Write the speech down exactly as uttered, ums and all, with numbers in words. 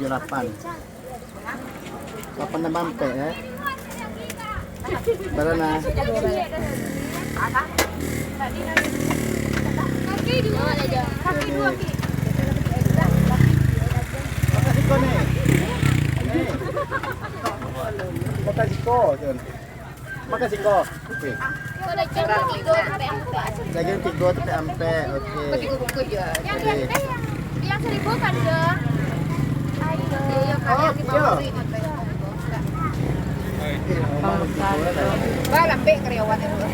Lapan. Lapan tambah ampek, eh. Bara nah? Kaki dua aja. Kaki dua, Ki. Makan siko ni. Ni. Makan siko, Jon. Makan siko. Oke. Daging tigo tapi ampek. Daging tigo tapi ampek. Oke. Yang di atas yang, yang seribu kan, Jon? Ayo. Iya, iya, kan, oh, yang di bawah iya. Itu. Bah, lambek karyawan itu.